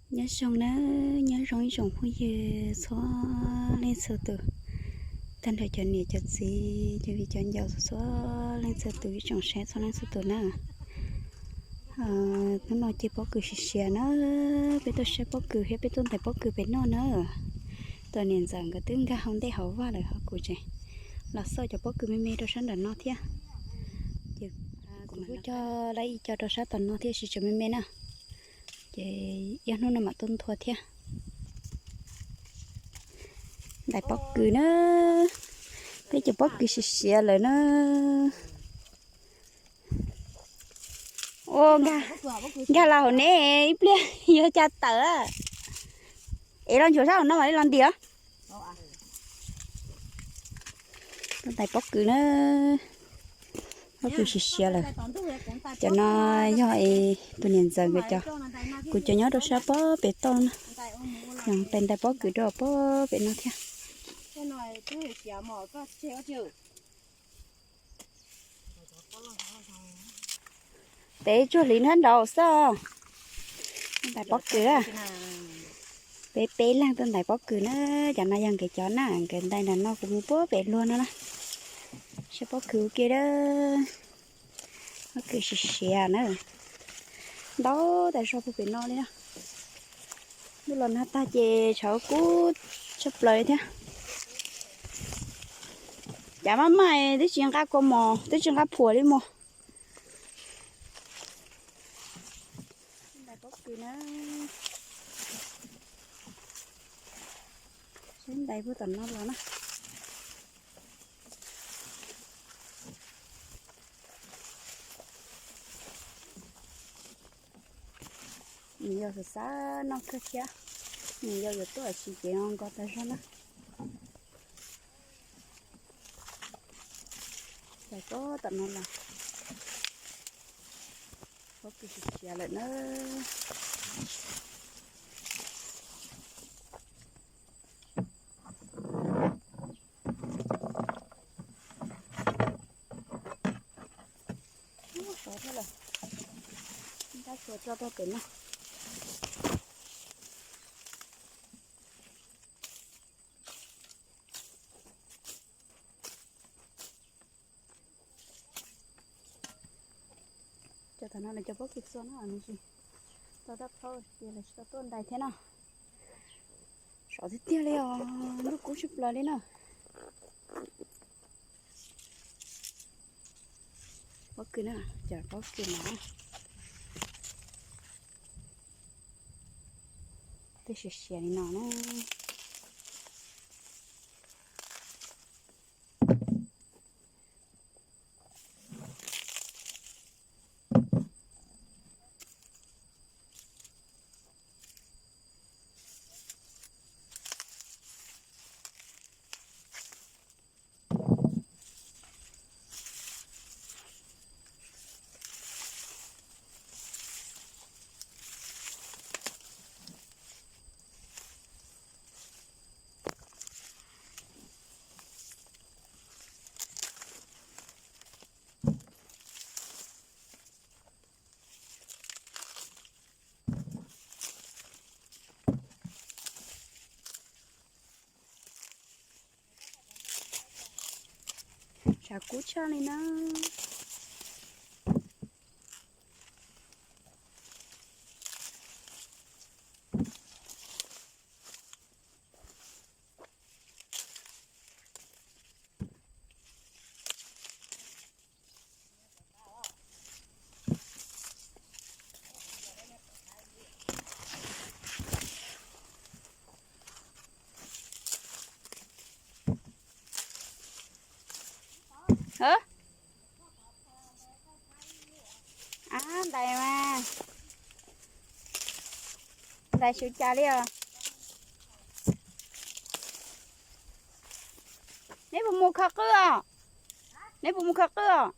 Nyob zoo na, nyob zoo ib tsoom phooj ywg txhua leej txhua tus, tag nrho cov niam cov txiv cov viv cov ncaus txhua leej txhua tus, ib tsoom saib txhua leej txhua tus na. Hnub no ces pob kws siav siav na, peb tuaj saib pob kws thiab peb tuaj ntais pob kws pem no na. Tus niam ntxawm nkawd twb nkag hauv ntej hauv vaj lawm ho kuv tseem los xauj cov pob kws me me rau sab nram no thiab. Ces kuv kuj cog lawm ib co rau sab tom no thiab, tsis tshua me me na. Ces ib hnub no mam tuaj nthua thiab. Ntais pob kws na, peb cov pob kws siav siav lawm na. Ua nkag los hauv ne, ib pliag yuav cas tawm. Es los nchuav sab hauv no mam li los ntim. Tuaj ntais pob kws na, pob kws siav siav lawm. Cov no yog tus niam ntxawm nkawd cov, kuv cov nyob rau sab pob pem toj na. Yog pem ntais pob kws rau pob pem no thiab. Peb tsuag hliv nrab nraud xwb. Ntais pob kws, peb peb leeg tuaj ntais pob kws na. Cov no yog nkawd cov na, nkawd ntais nram no, kuv mus puag pem luag no na. Saib pob kws ua ke a. Pob kws siav siav na, ntau tas zog puag pem no li na. Ntuj los nag tag ces tshav kub tshaj plaws thiab. Cas maj maj twb tsis nqa kua mos, twb tsis nqa phuam li mos. Ntais pob kws na, seb ntais puag tom no los na. Nws yog xav xav noj kawg thiab, nws yog yuav tuaj tsis ces nkos tas zog na. Ntais puag tom no los, pob kws siav siav lawm na. Sov thiab lawm, ntab tsuas tso rau pem no. Cov tom no lawv cov pob kws xua no nws tsis tau dab plaub ces lawv tsis tau tuaj ntais thiab no. Sov tiag tiag li os, ntuj kub tshaj plaws li na. Pob kws na, cov pob kws no twb siav siav li no na. Tshav kub tshaj li na. Ab, ntais mas, ntais sawv cas li os. Neb puas mus khaws qwj os? Neb puas mus khaws qwj os?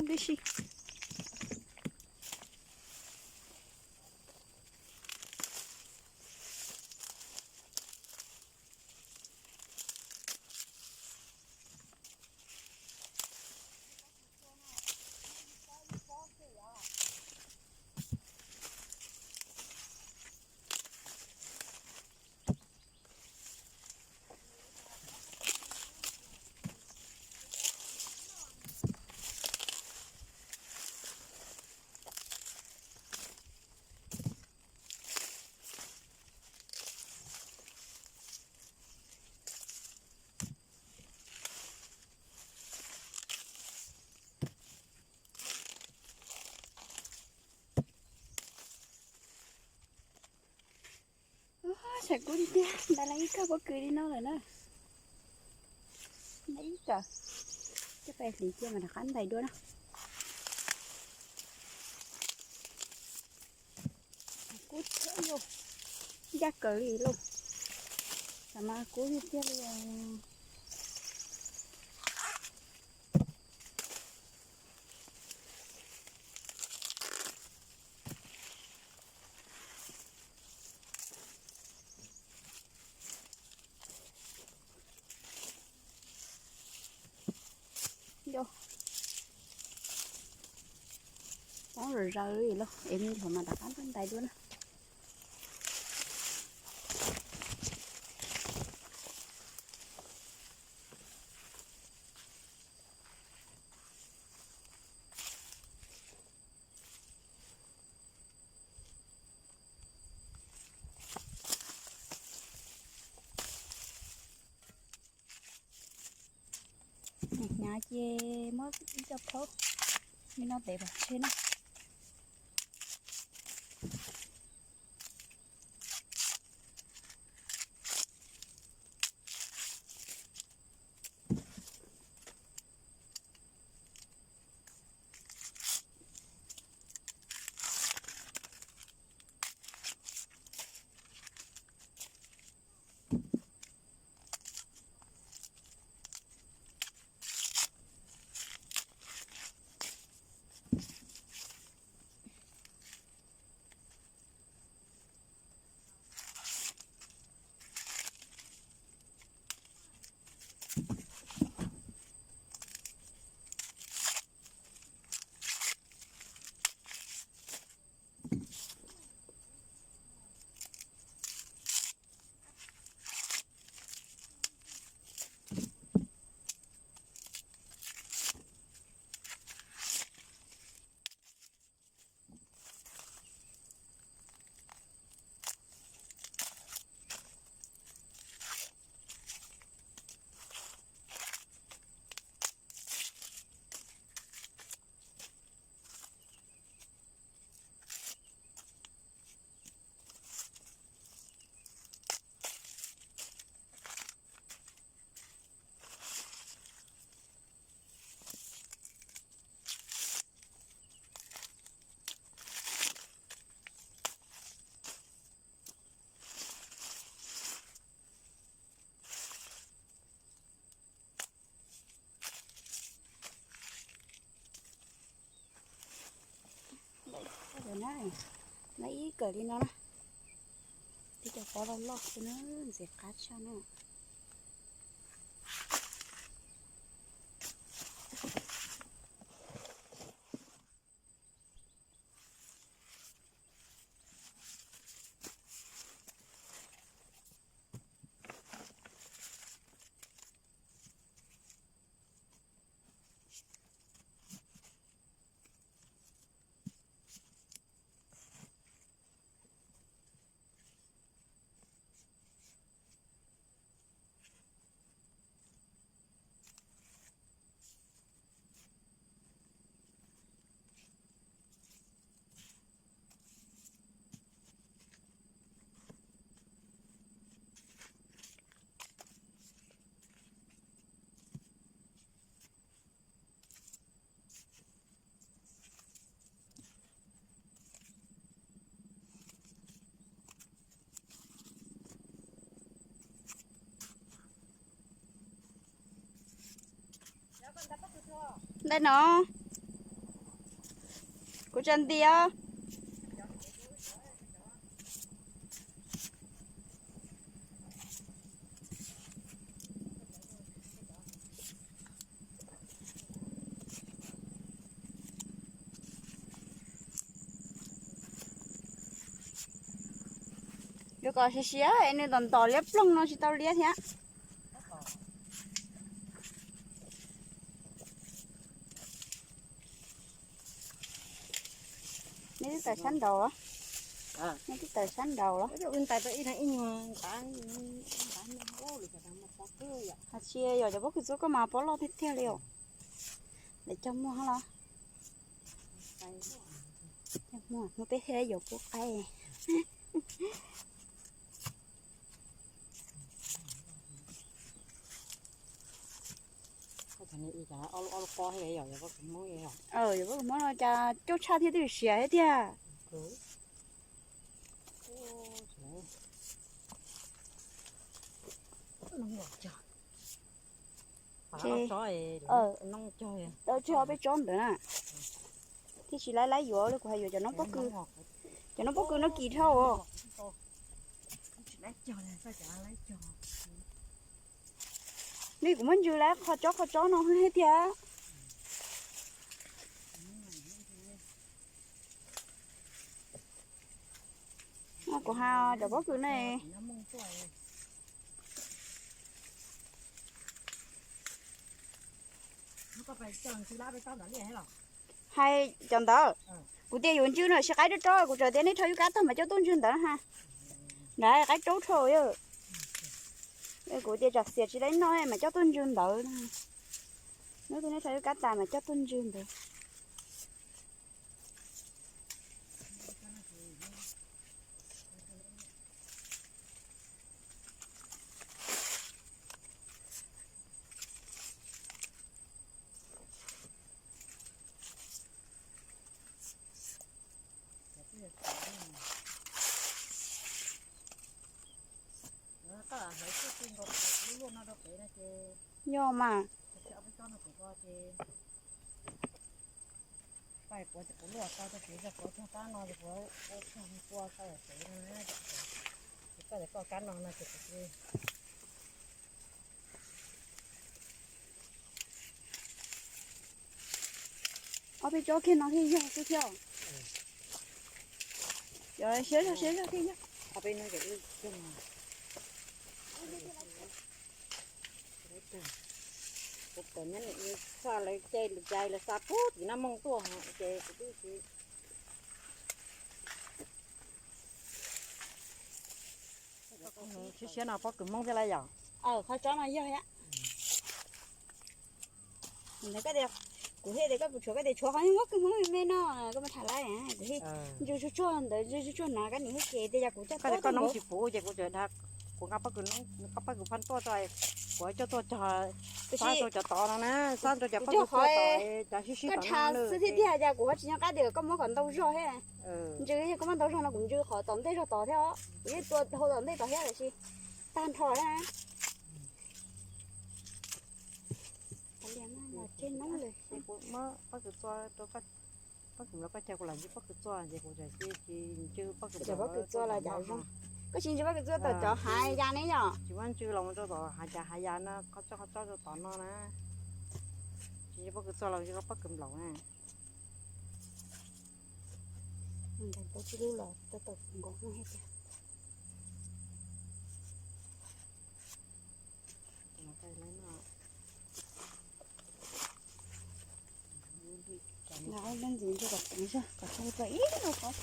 Tib si. Ua, saib kub tiag tiag, ntais lawm ib kawm pob kws li no lawm na. Ntais ib kawm, coj pais hliv cia mas rov qab ntais dua na. Kub thiab lauj, ncaj kawg li lauj. Tam mas kub tiag tiag li. Yog poob zom zaws li los es me nyuam mas rov qab ntais dua na. Hnyav ces muab ib co plaub li no tev pov tseg na. Lawm na, lawm ib kawm li no na. Tib cov pob loj loj xwb na, ntxim qab tshaj na. Ntawm no. Kuv tsa nti os. Yuav kom siav siav es nws ntom ntom liab ploog no tsis tau liab thiab. Nej twb tawm sab nraud los? Nej twb tawm sab nraud los? Hais tsis yog cov pob kws txua koj mas pob loj tiag tiag li os. Lawv cog muag los? Cog muag, hnub peb thiaj yuav pub qaib. Yog pob kws Hmoob no cas coob tshaj thiab twb siav thiab tiag. Tsis, tsis ob peb tsob ntawd na. Thiab tsis laib laib yuav li, kuv hais yuav cov noob pob kws, cov noob pob kws no kim dhau os. Nws kuv muab ntsws lawm qhov tsob qhov tsob no thiab tiag. Kuv hais cov pob kws ne. Hais cov ntawd, kuv tias yuav ntsws no, sis qaib raub raub, kuv txawm tias nej rho yub kab tag mas coj tuaj ntsws ntawd ha. Nrad qaib raub dhau. Kuv tias tsam xiam tsis laib noj mas coj tuaj ntsws ntawd. Hnub twg nej rho yub kab tas mas coj tuaj ntsws ntawd. Yog mas. Pais kuv ces kuv luaj tau tau kev zog kuv txog kab no ces kuv ua txog tua tau pem no na. Ces koj tias koj kab no no ces kuv ob peb tsob kiag no thiaj yog xwb thiab. Siab zog siab zog thiaj yog. Kuv pom nyob txhaj lawv cai lawv cai lawv xa puag tim Naj Mooj tuaj ces kuv twb siab siab no pob kws Hmoob thiab lawm yom. Qhov tsob no yog thiab. Kuv hais tias koj puas tshuav, koj tias tshuav qhov pob kws Hmoob me me no, koj mus tham lawv, kuv hais ntsws tsuag tsuag ntawd ntsws tsuag tsuag no kab nim hais ces tias yog kuv cog koj tias koj noob tsis puv ces kuv tseem dag kuv nqa pob kws, nqa pob kws phaj tuaj tso, kuv coj tuaj cog, xab rau cov tod no na, xab rau cov pob kws tuaj tod, cov sib sib tod no xwb thiab tiag, cas kuv ho tsis nco qab tias koj muab kom ntau zog thiab. Ntsws koj muab ntau zog no kuv ntsws qhov tom ntej zog tod thiab os, kuv yeej tua hau tom ntej tod thiab tiam sis tag nrho thiab. Pob kws txua rau, pob kws nplog koj cog kuv lam ntsws pob kws txua ces kuv tsis ntsws pob kws txua los cas zoo. Koj tsis ntsws pob kws txua tom cov hav ya ne yom? Tsis muab ntsws los rau tom hav ya, hav ya no qhov tsob qhov tsob rau tom no na. Tsis ntsws pob kws txua los ntsws pob kws nplaum na. Ntawm tau tsis lub los tau tau nkaus no thiab tiag. Nqa leej ntxiv ntsws kom teev zog kom tso tau ib lub qhov.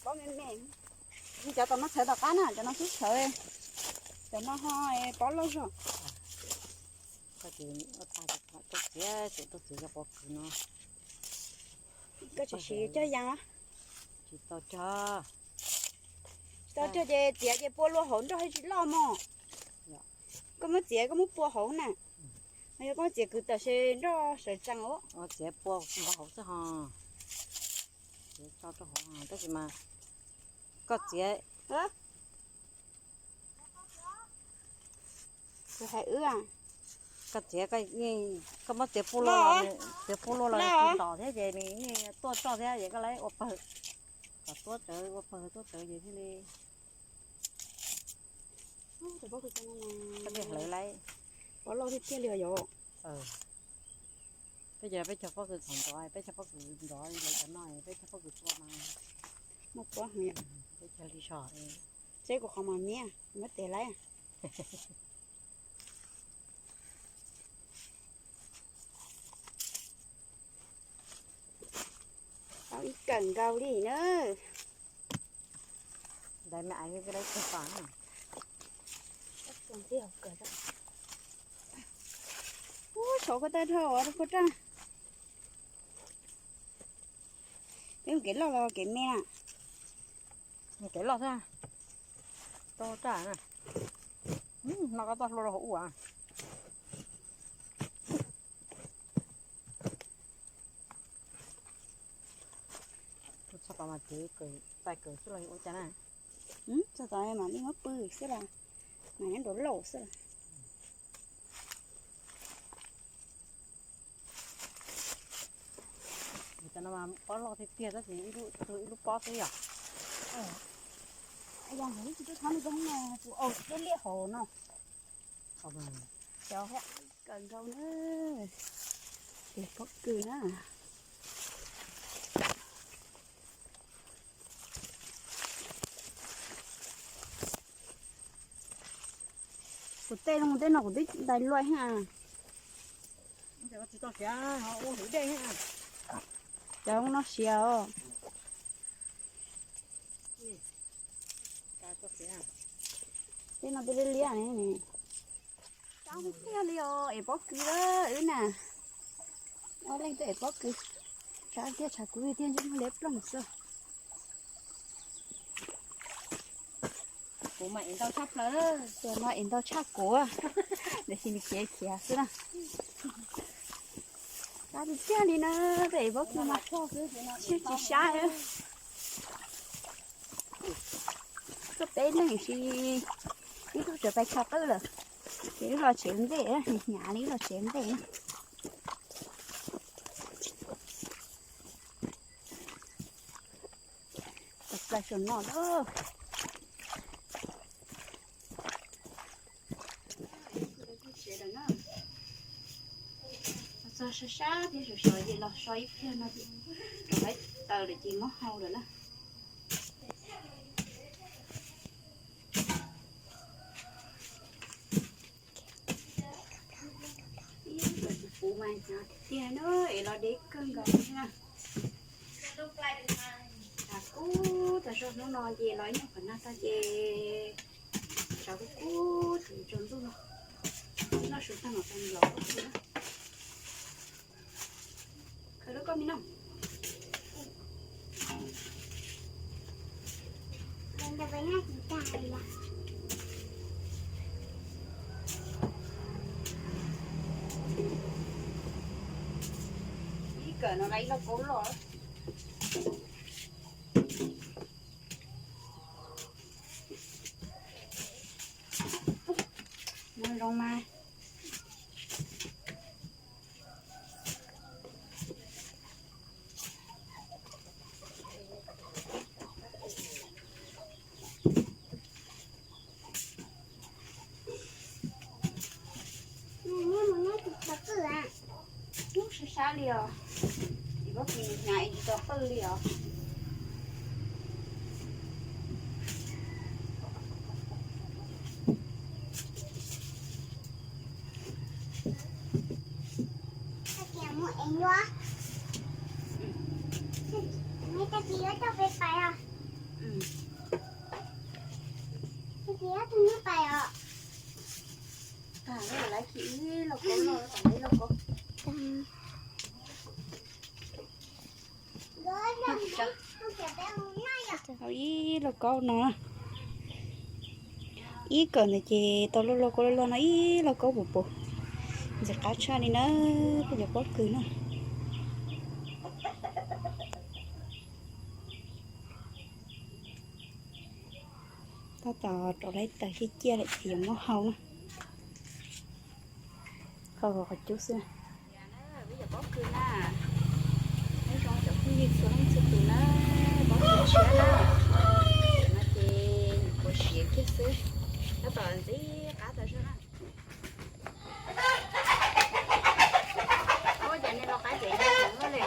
Pob me me, cov tom no txhawv tom qab na, cov no xub txhawv, cov no ho pob loj zog. Koj txiv, koj txiv yog pob kws no. Koj tsis siv cog ya? Tsis tau cog. Tau rag ces txiav ces pua luaj hauv nroj thiaj tsis loj mog. Koj muab txiav koj muab pua hauv na. Yog koj muab txiav kwv tawm ces nroj sawv tsees os. Txiav pua nkaus hauv xwb ho. Txiav tso rau hauv tab sis mas koj txiav. Hais wb, koj txiav, koj muab txiav pua luaj los, txiav pua luaj los nws tsis ntos thiab ces nws yeej tuaj tso thiab ces koj lawv ua pawg, kom tuab tsawv ua pawg tuab tsawv ces thiaj li. Koj thiaj hlawv lawv. Pob loj tiag tiag li os yom. Peb cov, peb cog pob kws txhaum ntxov, peb cog pob kws ntxov li lawv cov no, peb cog pob kws tua mas muaj pob heev. Peb cog li zog. Seb kuv qhov mas miab, muab tes lawm. Tau ib kawm nkaus li na. Ntawd me aiv koj dab tug pas na. Ub, saud koj tawg dhau rau koj raj. Peb mus kev loj los kev me na? Kev loj xwb. Tau raj na. No koj toj hlua rau hauv ua. Txhob kom mas kev txais kawm xwb los ua cas na. Txog tod mam li muab pw xwb las, mas nyob nraud lauj xwb las. Cov no mas pob loj tiag tiag tab sis ib lub tug ib lub pob xwb yom. Yog ib tsis tub thab no zoo no kuv aus tsis tub liaj hauv no. Cov kawm nkaus na, tes pob kws na. Kuv tej zoo tej no kuv twb ntais luaj heev. Cov no siav os. Tej no twb liab liab ne. Tau tiag li os, ev pob kws lawm wb na. Ob leej twb ev pob kws, tshav tiag tshav kub tiag ntsej muag liab ploog xwb. Kuv mas ev ntau tshaj plaws, tus no ev ntau tshaj kuv, tiam sis nws khiav khiav xwb na. Tau tiag tiag li na, peb ev pob kws mas tsis sab. Koj peb leeg sis ib tug tseem pais tshaj qwb lawm, ces wb los tsev ntej, hnyav li wb los tsev ntej. Txaus plaws saum no lawm. Txog sab sab thiab sov sov ces los so ib pliag no ces rov qab taws lawm ces muab hau lawm na. Ib tug puv mas hnyav tiag tiag na, es los deb kawg nkaus li na. Tshav kub tas zog hnub no ces los ib nyuag qhov nag tag ces tshav kub kub ces tsaus ntuj no, noj su tag mam pais los. Khawv lub koj me noj. Ib kawm no lawv ib lauj kaub loj. Nyob zoo mas. Hnub sab sab li os, es pob kws hnyav es tsis tau qwj li os. Tag lawm, lawv khi ib lauj kaub no, lawv ib lauj kaub. Ib lauj kaub no, Ib kawm ntawd ces tau loj loj koj loj loj no ib lauj kaub puv puv, ntxim qab tshaj li na, peb cov pob kws na. Tab tom rau laib taws ciaj ciaj lawm ces yuav muab hau na. Hau qhov cub xwb. Peb cov pob kws na, nyob zoo cov phooj ywg txhua leej txhua tus na, pob kws tshiab na, no ces nyuam qhuav siav kiag xwb, tab tom ntxim qab tas zog na. Ua cas nej los qab ces yog muab li.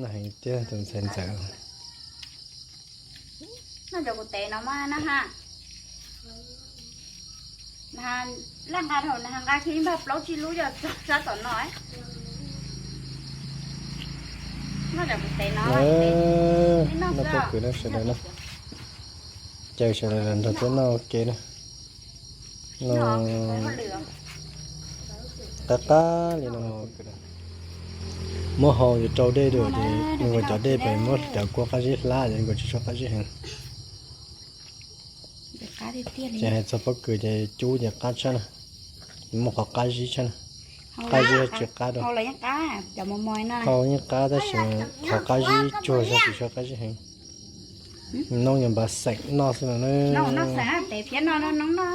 Noj heev tiag tus ntxhais ntxawm. Noj cov kuv tev no mas na ha. Na, laj nqa dhau na, nqa kiag ib npag plaub tsib lub coj tso sab tom no. Noj cov kuv tev no. Noj pob kws na sawv daws na. Caw sawv daws los nrog peb noj ua ke na. Noj qab qab li no. Muab hau yuav rau dej dua ces nws ua cov dej pem muab cov kua qab zib hlab ces nkaus tsis tshua qab zib heev. Ces hais txog pob kws ces cub ces qab tshaj na, muaj qhov qab zib tshaj na. Qab zib tsis qab dua. Hau yeej qab tab sis qhov qab zib tsuag zog tsis tshua qab zib heev. Noob yuav npaj xeem noj xwb no na.